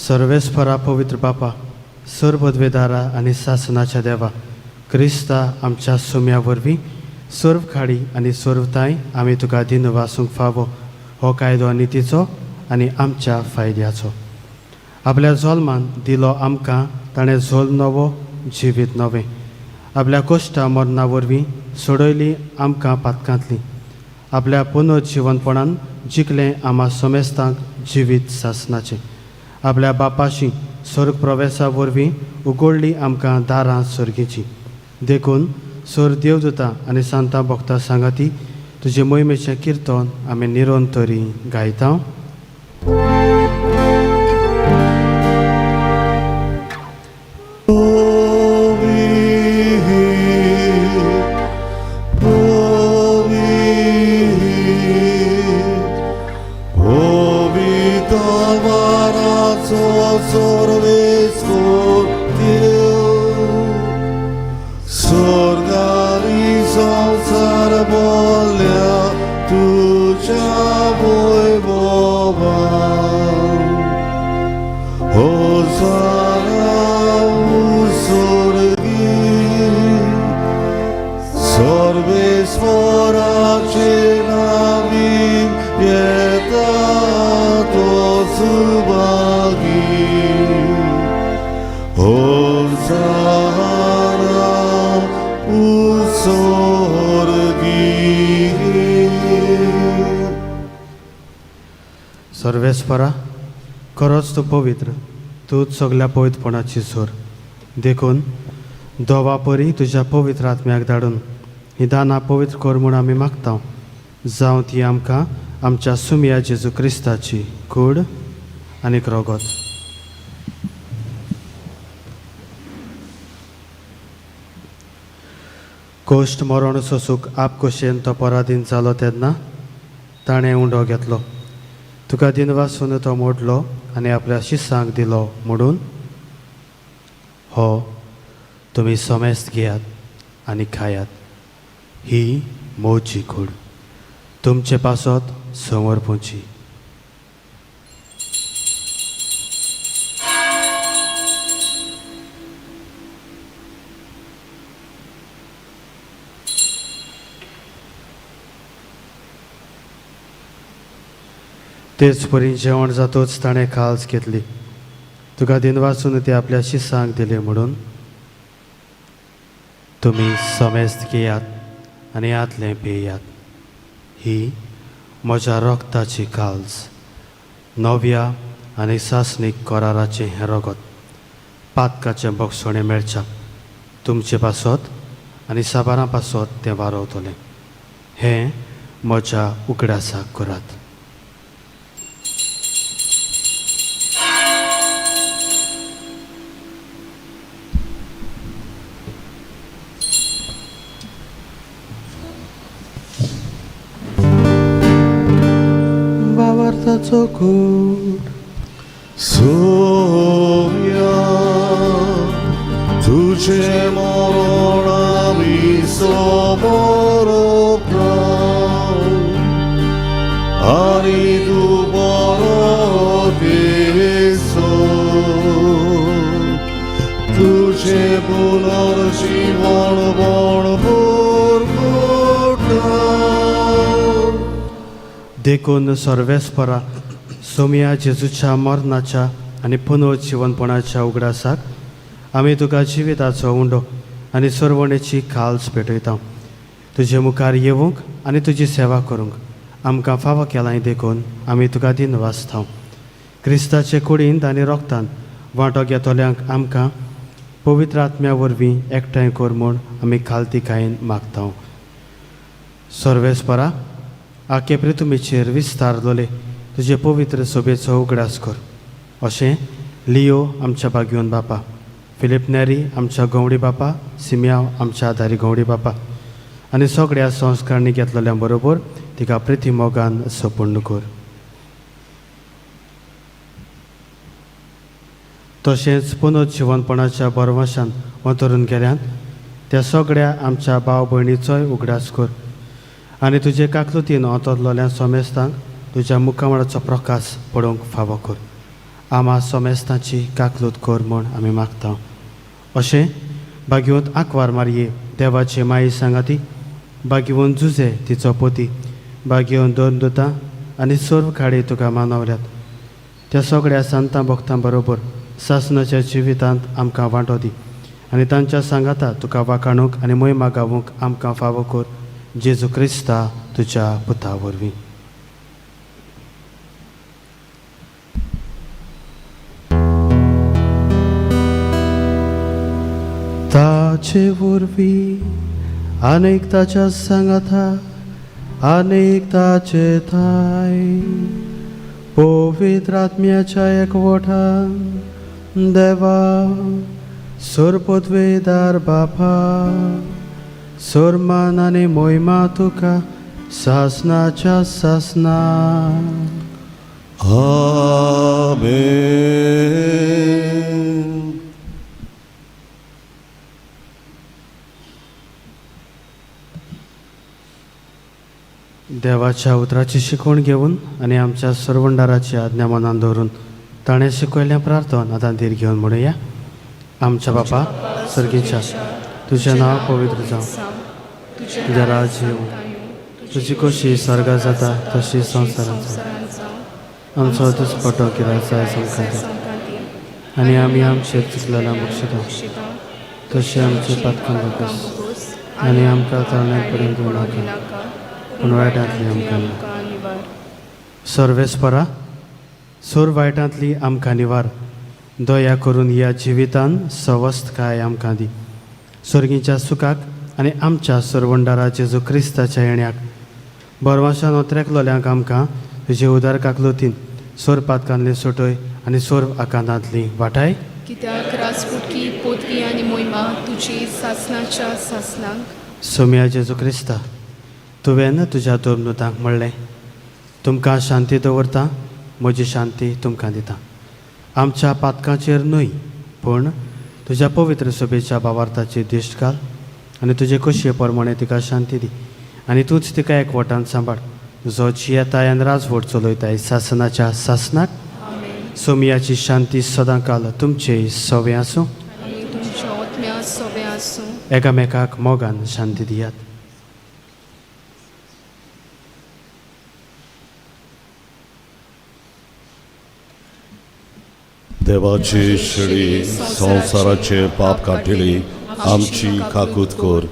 सर्वेस्परा पवित्र बापा, सर्वद्वेदारा आनी सासनाच्या देवा, क्रिस्ता आमच्या सुम्या वरवीं सर्व खाडी आनी सर्वताय आमी तुका दिनवासूंक फावो. हो कायदो नितीचो आनी आमच्या फायद्याचो. आपल्या जल्मान दिलो आमकां ताणें झोल नवो जिवीत नवें. आपल्या कश्टा मरणा वरवीं सोडयली आमकां पातकांतली. आपल्या पुनर्जिवनपणान जिखलें आमा समेस्तांक जिवीत सासनाचें. आपल्या बापाशी स्वर्ग प्रवेशा वरवीं उगडली आमकां दारां सर्गीची. देखून सोर देवदूतां आनी सांतां भक्तां सांगाती तुजे मोहिमेचें किर्तन आमी निरंतरी गायता. सर्वेस्परा, खरोच तूं पवित्र, तूंच सगल्या पवित्रपणाची सोर. देखून दोवा परी तुज्या पवित्र आत्म्याक धाडून ही दानां पवित्र कर म्हूण आमी मागता. जावं ती आमकां आमच्या सुमया जेजू क्रिस्ताची कूड आनी रगत. कोश्ट मरण सोसूक आपकोशेन तो पराधीन जालो तेन्ना ताणें उंडो घेतलो. तुका दिनवासून तो मोडलो आनी आपल्या शिसांक दिलो म्हणून हो तुमी समेस्त घेयात आनी खायात. ही मोची कूड तुमचे पासत समर्पूची. तेच परी जेवण जातोच ताणें काल्स घेतली. तुका दिनवासून ती आपल्या शिसांक दिली म्हणून तुमी समेस्त घेयात आनी आतलें पियात. ही म्हज्या रगताची काल्स, नव्या आनी सासणीक कराराचें हें रगत पातकाचें बक्षणें मेळच्या तुमचे पासत आनी साबारां पासत तें वारवतलें. हें म्हज्या उगडासाक करात. चोकूट सोम्या तुझे मरण आमी तुजें पुनर्जीवण परगटा. देखून सर्वेस्परा सोमया जेजूच्या मरणाच्या आनी पुनर्जिवनपणाच्या उगडासाक आमी तुका जिविताचो उंडो आनी सरवणेची खाल्स पेटयता. तुजे मुखार येवंक आनी तुजी सेवा करूंक आमकां फावो केलाय देखून आमी तुका दिन वाचता. क्रिस्ताचे कुडींत आनी रोगतान वांटो घेतल्यांक आमकां पवित्र आत्म्या वरवीं एकठांय कर म्हूण आमी खालतीकायेन मागता. सर्वेस्परा आखे पृथ्वीचेर विस्तारलोले तुजे पवित्र सोबेचो उगडास कर. अशें लियो आमच्या बागयोन बापा, फिलीप नेरी आमच्या गवडी बापा, सिमयाव आमच्या आदारी गवडी बापा आनी सगळ्या संस्कारणी घेतलेल्या बरोबर तिका प्रिती मोगान सपूर्ण कर. तशेंच पुनर्जिवनपणाच्या बरवशान अंतरून गेल्यान त्या सगळ्या आमच्या भाव भयणीचोय उगडास कर आनी तुजे काकलुतीन अंतरलोल्या सोमेस्तांक तुज्या मुखामळाचो प्रकाश पळोवंक फावो कर. आमा सोमेस्तांची काकलूत कर म्हूण आमी मागता. अशें बागेवंत आंकवार मारये देवाचे माई सांगाती, बागेवन जुजे तिचो पोती, बागेवन दोन दुतां आनी सर्व खाडी तुका मानवल्यात त्या सगळ्या संतां भक्तां बरोबर सासनाच्या जिवितांत आमकां वांटो दी आनी तांच्या सांगाता तुका वाखाणूंक आनी मोहिमा गावूंक आमकां फावो कर. जेजू क्रिस्ता तुज्या पुता वरवीं. ताचे वरवीं आनेक ताच्या सांगाता आनेक ताचे थाय पवित्र आत्म्याच्या एकवटान देवा सरपदवेदार बापा सरमान आनी मोहिमा तुका सासनाच्या सासना. आमेन. देवाच्या उतराची शिकवण घेवन आनी आमच्या सरवंडाराची आज्ञा मनान दवरून ताणें शिकयल्ल्या प्रार्थना आतां धीर घेवन म्हणुया. आमच्या बापा सर्गीच्या, तुजें नांव पवित्र जावं, तुजें राज्य येवं, तुजी कशी स्वर्गात जाता तशी संवसारांत जावं. आमचो दुस्पटो किराक जाय आमकां दी आनी आमी आमचेर चुकलेल्या बक्षिता तशें आमचे पातकां बोगस आनी आमकां तरण्याक पर्यंत नाका पूण वायटांतली आमकां निवार. सर्वेस्परा सोर वायटांतली आमकां निवार, दया करून ह्या जिवितान सवस्तकाय आमकां दी. सर्गीच्या सुखाक आनी आमच्या सरवंडारा जेजू क्रिस्ताच्या येण्याक बरवाशान ओत्रेकलोल्यांक आमकां तुजे उदार काकलुतीन सोर पातकांतली सुटय आनी सोर आकांतांतली वाटाय. कित्याक राजपुटकी पोतवी आनी मोहिमा तुजी सासनाच्या सासनाक. सोम्या जेजू क्रिस्ता, तुवें तुज्या दोन म्हणलें, तुमकां शांती दवरता, म्हजी शांती तुमकां दिता. आमच्या पातकांचेर न्हय पूण तुज्या पवित्र सभेच्या भावार्थाची दिश्ट घाल आनी तुजे खोशये प्रमाणे तिका शांती दी आनी तूंच तिका एकवटान सांबाळ, जो जियेताय आनी राजवट चलयताय सासनाच्या सासनाक. सोमयाची शांती सदांकाल तुमचे सवे आसूं. एकामेकाक मोगान शांती दियात. देवाची शेळी संवसाराचे पाप काडटली आमची काकूत कर.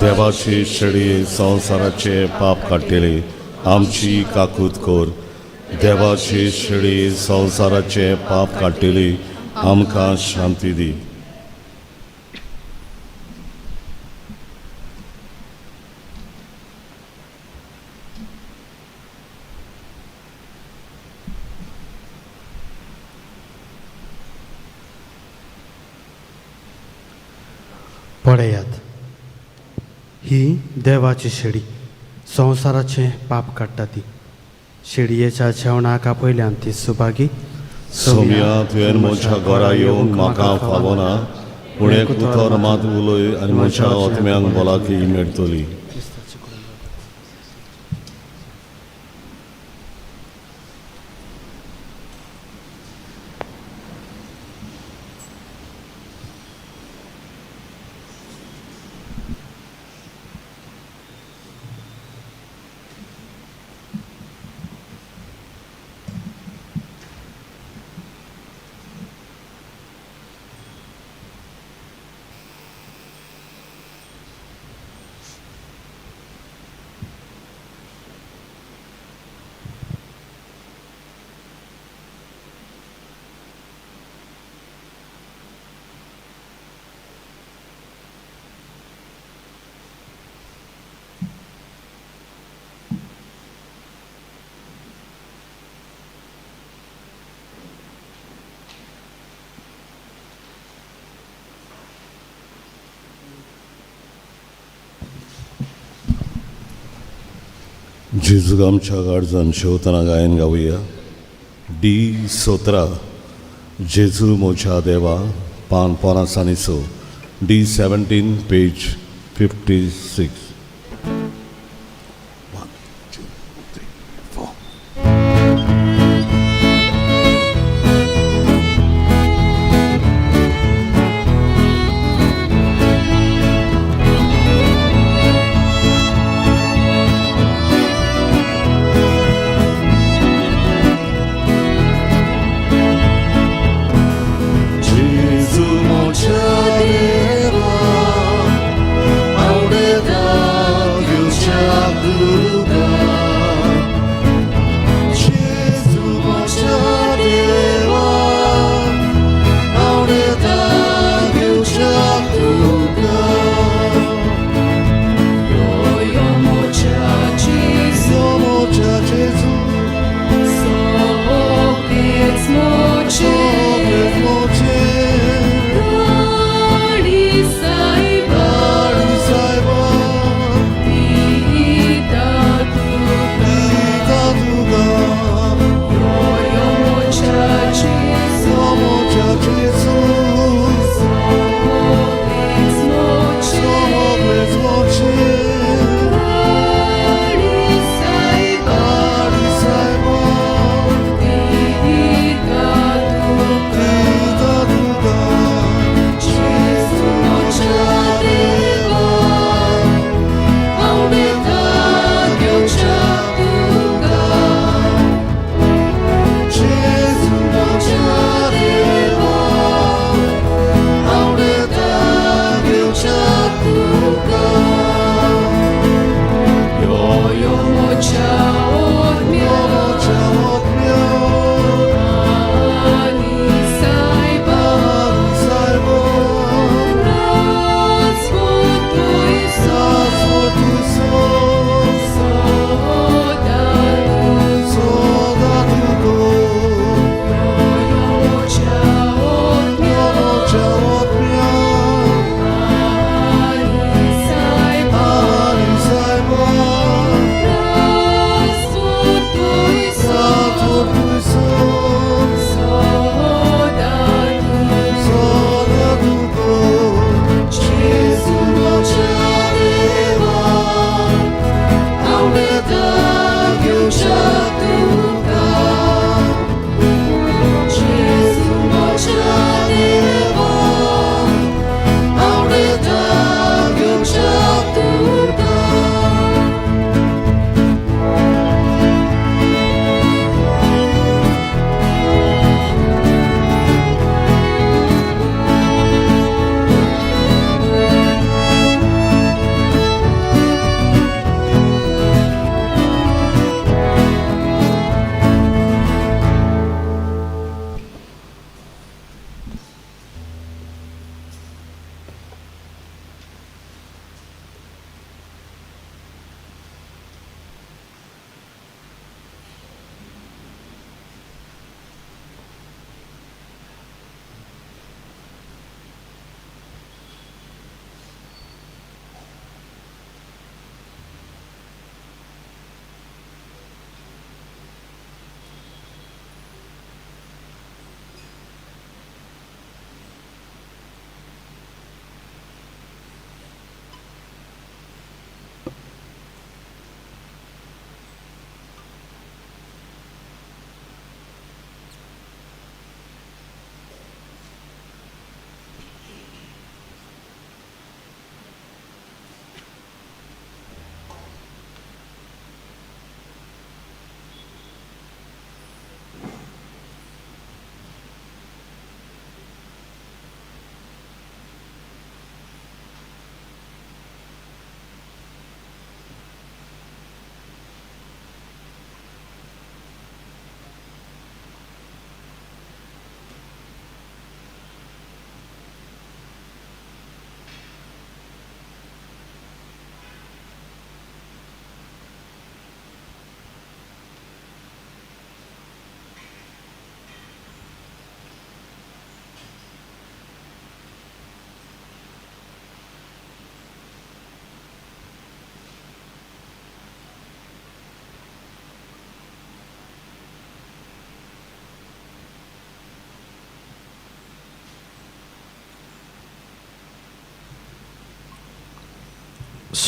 देवाची शेळी संवसाराचे पाप काडटली आमची काकूत कर. देवाची शेळी संवसाराचे पाप काडटली आमकां शांती दी. पळयात, ही देवाची शेळी संवसाराचें पाप काडटा. ती शेळयेच्या जेवणाक आपयल्यान ती सुभागी. सोम्या, तुवें म्हज्या घरा येवंक म्हाका फावना, पूण एक उतर मात उलय आनी म्हज्या आत्म्यांक भलायकी मेळटली. जेजूक आमच्या गार्जान शेवतना गायन गावया. डी 17, जेजू मोच्या देवा, पान 56, डी 17, पेज 56. 1, 2, 3, 4. जेजू मोच्या देवा, आवडता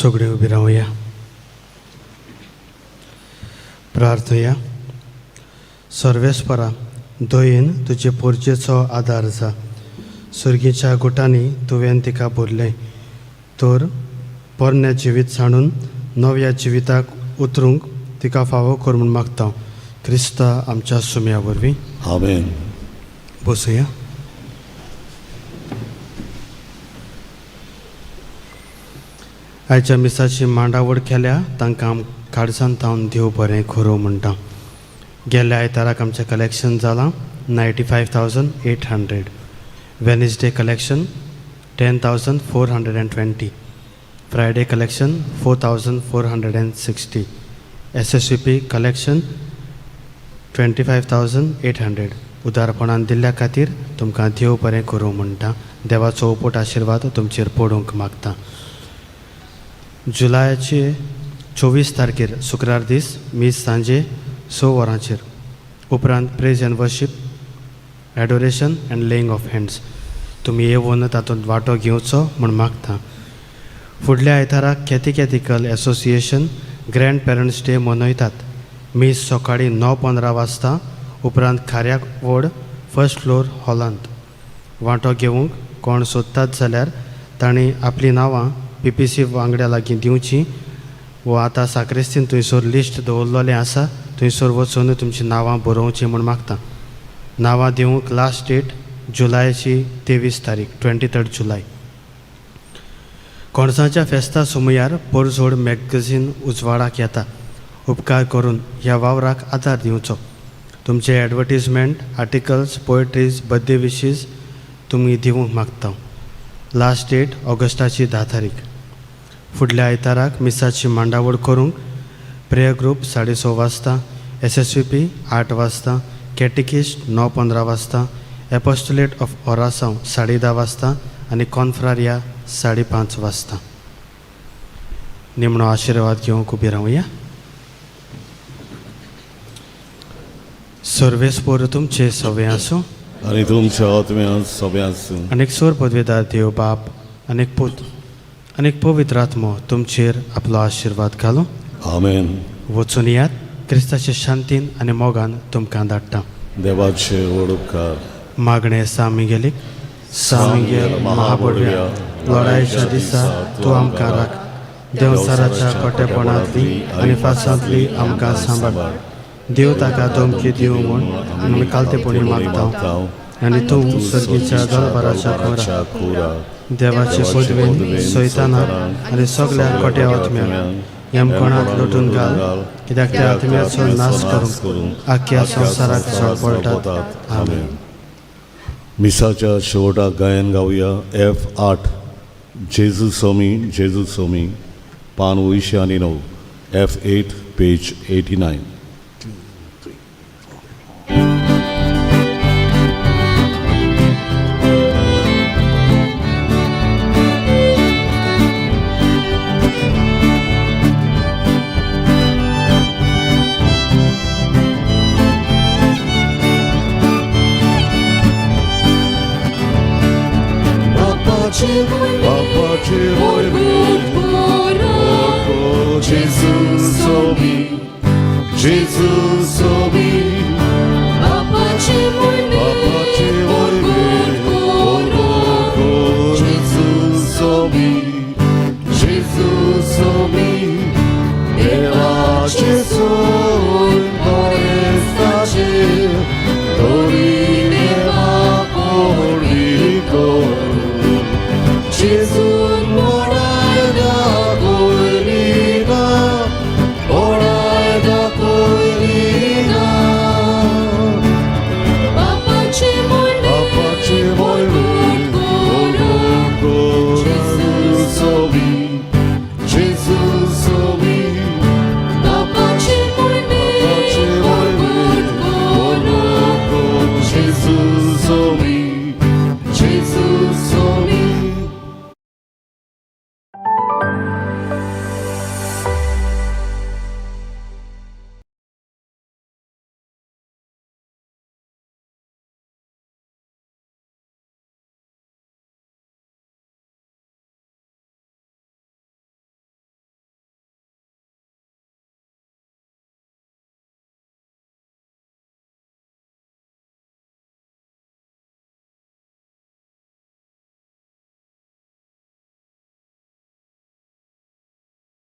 सगळीं उबी रावया, प्रार्थया. सर्वेस्परा, दयेन तुजे पोरजेचो आदार जा. सुर्गीच्या गुटांनी तुवें तिका भरलें तर पोरण्या जिवीत सांडून नव्या जिविताक उतरूंक तिका फावो कर म्हूण मागता, क्रिस्ता आमच्या सुम्या वरवीं. आमेन. बसुया. आयच्या मिसाची मांडावळ केल्या तांकां आम काळजान तावन देव बरें खरो म्हणटा. गेल्ल्या आयताराक आमचें कलेक्शन जालां 95,800. Wednesday collection 10,420. Friday collection 4,460. SSVP collection 25,800. उदारपणान दिल्ल्या खातीर तुमकां देव बरें करूं म्हणटा. देवाचो उपट आशिर्वाद तुमचेर पडूंक मागता. जुलायाचे 24 तारखेर शुक्रार दीस मीस सांजे 6 वरांचेर. उपरांत praise and worship, adoration and laying of hands. तुमी येवन तातूंत वांटो घेवचो म्हूण मागता. फुडल्या आयताराक catechetical association grand parents day मनयतात. मीस सकाळीं 9:15 वाजता. उपरांत खाऱ्याक वड फर्स्ट फ्लोर हॉलांत. वांटो घेवंक कोण सोदतात जाल्यार तांणी आपलीं नांवां पीपीसी वांगड्या लागीं दिवचीं वो आतां साक्रिस्तीन थंयसर लिस्ट दवरलेलें आसा, थंयसर वचून तुमचीं नांवां बरोवचीं म्हूण मागता. नांवां दिवंक लास्ट डेट जुलायची 23 तारीख, 23 जुलाय. कोणसाच्या फेस्ता सुमयार पोरजोड मॅगझीन उजवाडाक येता. उपकार करून ह्या वावराक आदार दिवचो. तुमचे advertisement, articles, poetries, birthday wishes तुमी दिवंक मागता. लास्ट डेट ऑगस्टाची 10 तारीख. फुडल्या आयताराक मिसाची मांडावळ करूंक प्रेयर ग्रूप 6:30 वाजता, एसएसवीपी 8 वाजता, कॅटिकिस्ट 9:15 वाजता, एपोस्टुलेट ऑफ ओरासांव 10:30 वाजता आनी कॉन्फ्रारिया 5:30 वाजता. निमणो आशिर्वाद घेवंक उबी रावया. सर्वेस्पोर तुमचे सवे आसूं. आनी तुमच्या आत्म्यान सगळें आसूं. आनी सोर पदवेदार देव बाप आनी पूत आनी पवित्र आत्मो तुमचेर आपलो आशिर्वाद घालूं. आमेन. वचून यात. क्रिस्ताचे शांतीन आनी मोगान तुमकां धाडटा. देवाचे व्हड उपकार. मागणें सामिगेलीक. सामिगेल महाबडव्या, लढायेच्या दिसा तूं आमकां राख. देंवचाराच्या खोटेपणांतली आनी फासांतली आमकां सांबाळ. देव ताका धमकी दिवं म्हूण आमी कालतेपणी मागता आनी तूं सर्गीच्या दरबाराच्या खोरा देवाचे पदवेन सैतानाक आनी सगळ्या खोट्या आत्म्यांक यमकोणांत लोटून घाल, कित्याक त्या आत्म्याचो नाश करूंक आख्ख्या संवसाराक झळपळटात. आमेन. मिसाच्या शेवटाक गायन गावया F 8, जेजू सोमी जेजू सोमी, पान 89, F 8, page 89. बापाचे वरवीं, जेजू सोमी, जेजू सोमी.